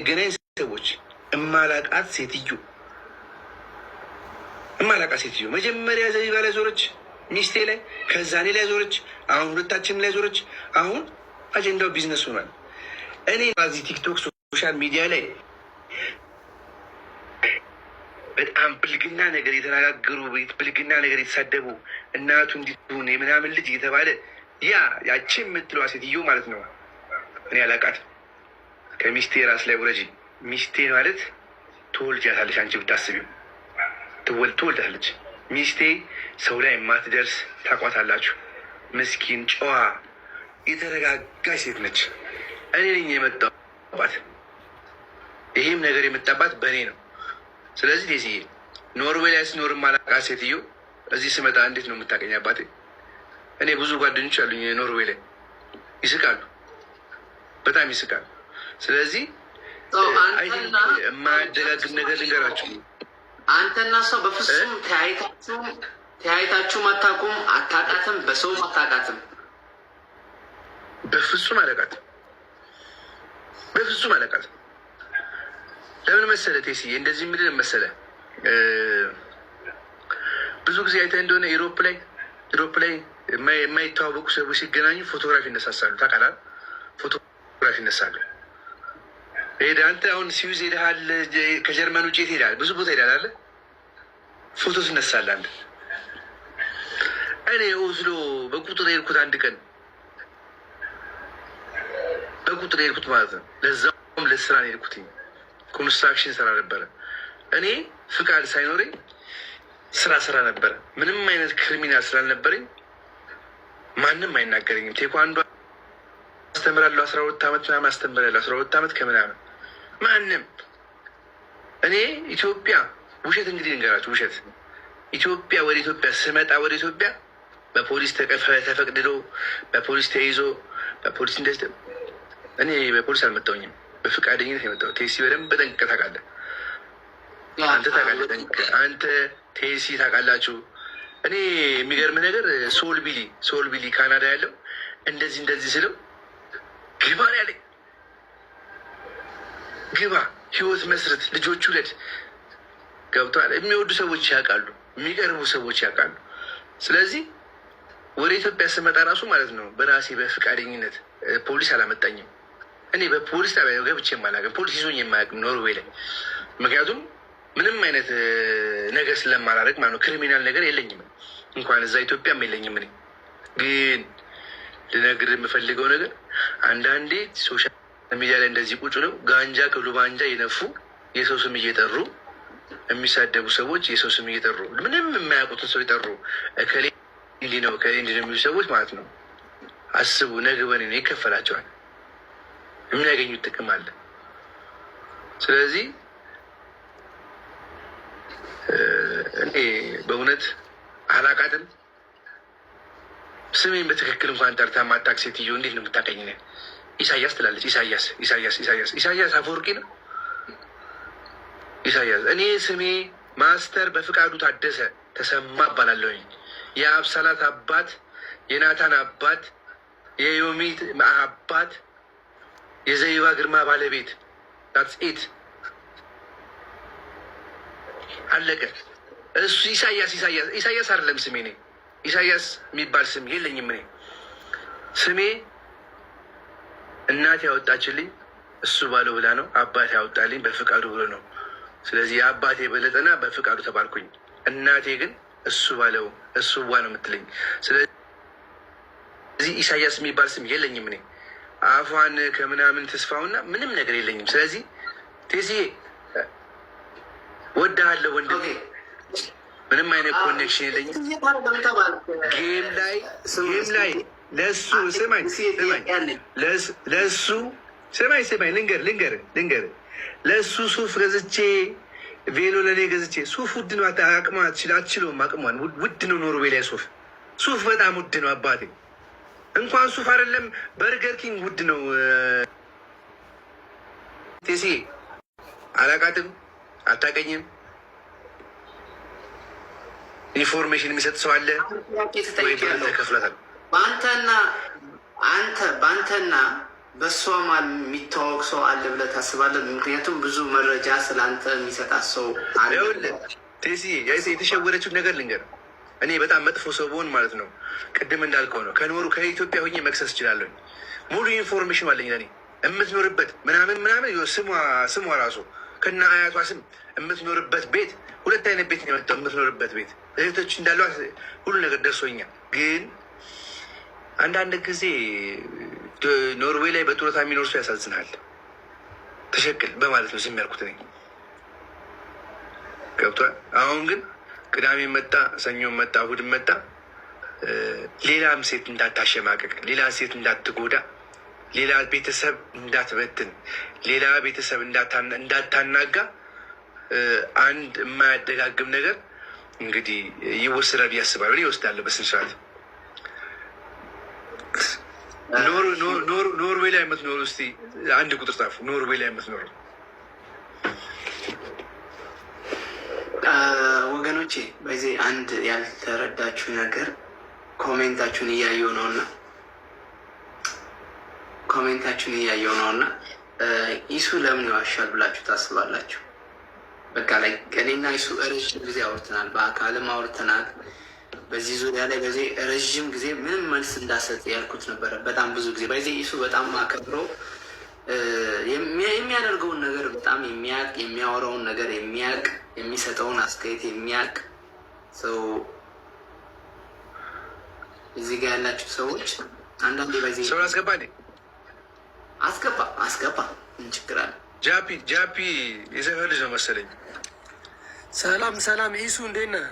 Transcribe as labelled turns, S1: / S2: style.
S1: የማንገናኝ ሰዎች እማላቃት ሴትዮ እማላቃት ሴትዮ መጀመሪያ ዘቢባ ላይ ዞረች፣ ሚስቴ ላይ፣ ከዛ እኔ ላይ ዞረች፣ አሁን ሁለታችንም ላይ ዞረች። አሁን አጀንዳው ቢዝነስ ሆኗል። እኔ እዚህ ቲክቶክ social media ላይ በጣም ብልግና ነገር የተነጋገሩ፣ ብልግና ነገር የተሳደቡ፣ እናቱ እንዲትሆን የምናምን ልጅ እየተባለ ያ ያቺ የምትለዋ ሴትዮ ማለት ነው። እኔ አላቃትም። ከሚስቴ ራስ ላይ ውረጂ። ሚስቴ ማለት ትወልጃታለች። አንቺ ብታስቢው ትወልዳለች። ሚስቴ ሰው ላይ የማትደርስ ታቋታላችሁ። ምስኪን፣ ጨዋ፣ የተረጋጋች ሴት ነች። እኔ ነኝ የመጣባት። ይህም ነገር የመጣባት በእኔ ነው። ስለዚህ ዴዚዬ ኖርዌይ ላይ ስኖር ማላውቃት ሴትዮ እዚህ ስመጣ እንዴት ነው የምታገኝ? አባቴ እኔ ብዙ ጓደኞች አሉኝ ኖርዌይ ላይ፣ ይስቃሉ፣ በጣም ይስቃሉ። ስለዚህ የማያደጋግም ነገር ልንገራችሁ።
S2: አንተና እሷ በፍጹም ተያይታችሁም አታውቁም፣ አታውቃትም፣ በሰውም አታውቃትም።
S1: በፍጹም አላውቃትም፣ በፍጹም አላውቃትም። ለምን መሰለ ቴስዬ እንደዚህ ምንድን መሰለ፣ ብዙ ጊዜ አይተህ እንደሆነ Europe ላይ የማይተዋወቁ ሰዎች ሲገናኙ ፎቶግራፍ ይነሳሳሉ። ታውቃለህ? ፎቶግራፍ ይነሳሉ። ሄደህ አንተ አሁን ስዊዝ ሄደሃል፣ ከጀርመን ውጭ ሄደሃል፣ ብዙ ቦታ ሄደሃል አለ ፎቶ ትነሳለህ አንተ። እኔ ኦስሎ በቁጥር ሄድኩት አንድ ቀን፣ በቁጥር ሄድኩት ማለት ነው። ለዛውም ለስራ ነው የሄድኩት። Construction ስራ ነበረ። እኔ ፍቃድ ሳይኖረኝ ስራ ስራ ነበረ። ምንም አይነት criminal ስላልነበረኝ ማንም አይናገረኝም። ቴኳንዶ አስተምራለሁ፣ 12 ዓመት ምናምን አስተምራለሁ፣ 12 ዓመት ከምናምን ማንም። እኔ ኢትዮጵያ ውሸት እንግዲህ ልንገራችሁ፣ ውሸት ኢትዮጵያ ወደ ኢትዮጵያ ስመጣ ወደ ኢትዮጵያ በፖሊስ ተፈቅድሎ፣ በፖሊስ ተይዞ፣ በፖሊስ እንደዚህ፣ እኔ በፖሊስ አልመጣሁኝም። በፈቃደኝነት የመጣሁት። ቴሲ በደንብ ጠንቅቀህ ታውቃለህ። አንተ ታውቃለህ ጠንቅቀህ። አንተ ቴሲ ታውቃላችሁ። እኔ የሚገርም ነገር ሶል ቢሊ ካናዳ ያለው እንደዚህ እንደዚህ ስለው ግባ ነው ያለኝ። ግባ፣ ህይወት መስርት፣ ልጆች ውለድ። ገብቶሃል። የሚወዱ ሰዎች ያውቃሉ፣ የሚቀርቡ ሰዎች ያውቃሉ። ስለዚህ ወደ ኢትዮጵያ ስመጣ ራሱ ማለት ነው በራሴ በፍቃደኝነት፣ ፖሊስ አላመጣኝም። እኔ በፖሊስ ጣቢያ ገብቼ የማላውቅም፣ ፖሊስ ይዞኝ የማያውቅም ኖርዌይ ላይ። ምክንያቱም ምንም አይነት ነገር ስለማላደርግ ማለት ነው። Criminal ነገር የለኝም፣ እንኳን እዛ ኢትዮጵያም የለኝም። እኔ ግን ልነግር የምፈልገው ነገር አንዳንዴ social media ላይ እንደዚህ ቁጭ ብለው ጋንጃ ከሉባንጃ የነፉ፣ የሰው ስም እየጠሩ የሚሳደቡ ሰዎች፣ የሰው ስም እየጠሩ፣ ምንም የማያውቁትን ሰው የጠሩ፣ እከሌ እንዲህ ነው፣ እከሌ እንዲህ ነው የሚሉ ሰዎች ማለት ነው። አስቡ፣ ነገ በኔ ነው፣ ይከፈላቸዋል። የሚያገኙት ጥቅም አለ። ስለዚህ እኔ በእውነት አላቃትም። ስሜን በትክክል እንኳን ጠርታ ማታውቅ ሴትዮ እንዴት ነው የምታውቀኝ? ኢሳያስ ትላለች። ኢሳያስ፣ ኢሳያስ፣ ኢሳያስ፣ ኢሳያስ አፈወርቂ ነው ኢሳያስ። እኔ ስሜ ማስተር በፍቃዱ ታደሰ ተሰማ እባላለሁኝ። የአብሳላት አባት፣ የናታን አባት፣ የዮሚት አባት፣ የዘይባ ግርማ ባለቤት። That's it፣ አለቀ። እሱ ኢሳያስ ኢሳያስ ኢሳያስ አይደለም ስሜ። እኔ ኢሳያስ የሚባል ስም የለኝም። እኔ ስሜ እናቴ ያወጣችልኝ እሱ ባለው ብላ ነው። አባቴ ያወጣልኝ በፍቃዱ ብሎ ነው። ስለዚህ የአባቴ የበለጠና በፍቃዱ ተባልኩኝ። እናቴ ግን እሱ ባለው እሱ ዋ ነው የምትለኝ። ስለዚህ ኢሳያስ የሚባል ስም የለኝም። እኔ አፏን ከምናምን ተስፋውና ምንም ነገር የለኝም። ስለዚህ ቴሲዬ ወድሃለሁ ወንድሜ። ምንም አይነት connection የለኝም። Game ላይ ለእሱ፣ ስማኝ ስማኝ፣ ለእሱ፣ ስማኝ ስማኝ፣ ልንገር ልንገር ልንገር፣ ለእሱ ሱፍ ገዝቼ፣ ቬሎ ለእኔ ገዝቼ፣ ሱፍ ውድ ነው። አቅሟ አትችለውም። አቅሟን ውድ ነው። ኖርዌይ ላይ ሱፍ በጣም ውድ ነው አባቴ። እንኳን ሱፍ አይደለም በርገር ኪንግ ውድ ነው። ቴሲ አላቃትም፣ አታቀኝም። Information የሚሰጥ ሰው አለ ወይ? ተከፍሏታል።
S2: በአንተና አንተ በአንተና በእሷ ማል የሚተዋወቅ ሰው አለ ብለህ ታስባለህ? ምክንያቱም ብዙ መረጃ ስለአንተ የሚሰጣት ሰው አለ።
S1: ቴሲ የተሸወደችውን ነገር ልንገር። እኔ በጣም መጥፎ ሰው ብሆን ማለት ነው፣ ቅድም እንዳልከው ነው፣ ከኖሩ ከኢትዮጵያ ሆኜ መክሰስ እችላለሁ። ሙሉ information አለኝ ለእኔ የምትኖርበት ምናምን ምናምን፣ ስሟ ራሱ ከነ አያቷ ስም፣ የምትኖርበት ቤት፣ ሁለት አይነት ቤት ነው የመጣው። የምትኖርበት ቤት፣ እህቶች እንዳሏት ሁሉ ነገር ደርሶኛል። ግን አንዳንድ ጊዜ ኖርዌይ ላይ በጡረታ የሚኖር ሰው ያሳዝናል። ተሸክል በማለት ነው ዝም ያልኩት እኔ፣ ገብቷል። አሁን ግን ቅዳሜ መጣ፣ ሰኞ መጣ፣ እሑድ መጣ። ሌላም ሴት እንዳታሸማቀቅ፣ ሌላ ሴት እንዳትጎዳ፣ ሌላ ቤተሰብ እንዳትበትን፣ ሌላ ቤተሰብ እንዳታናጋ አንድ የማያደጋግም ነገር እንግዲህ ይወሰዳል ብዬ አስባለሁ። እኔ እወስዳለሁ በስነ ስርዓት። ኖርዌይ ላይ የምትኖሩ እስኪ አንድ ቁጥር ጻፉ። ኖርዌይ ላይ የምትኖሩ
S2: ወገኖቼ፣ በዚህ አንድ ያልተረዳችሁ ነገር comment ኣችሁን እያየው ነውና comment ኣችሁን እያየው ነውና ኢሱ ለምን ይዋሻል ብላችሁ ታስባላችሁ? በቃ ላይ እኔና ኢሱ ረዥም ጊዜ አውርተናል፣ በአካልም አውርተናል። በዚህ ዙሪያ ላይ በዚህ ረዥም ጊዜ ምንም መልስ እንዳሰጥ ያልኩት ነበረ። በጣም ብዙ ጊዜ በዚህ ኢሱ በጣም አከብረው፣ የሚያደርገውን ነገር በጣም የሚያውቅ፣ የሚያወራውን ነገር የሚያውቅ፣ የሚሰጠውን አስተያየት የሚያውቅ ሰው። እዚህ ጋር ያላችሁ ሰዎች አንዳንዴ በዚህ
S1: ሰው አስገባ
S2: አስገባ አስገባ፣ ምን ችግር አለ?
S1: ጃፒ ጃፒ የሰፈር ልጅ ነው መሰለኝ።
S3: ሰላም ሰላም፣ ኢሱ እንዴት ነህ?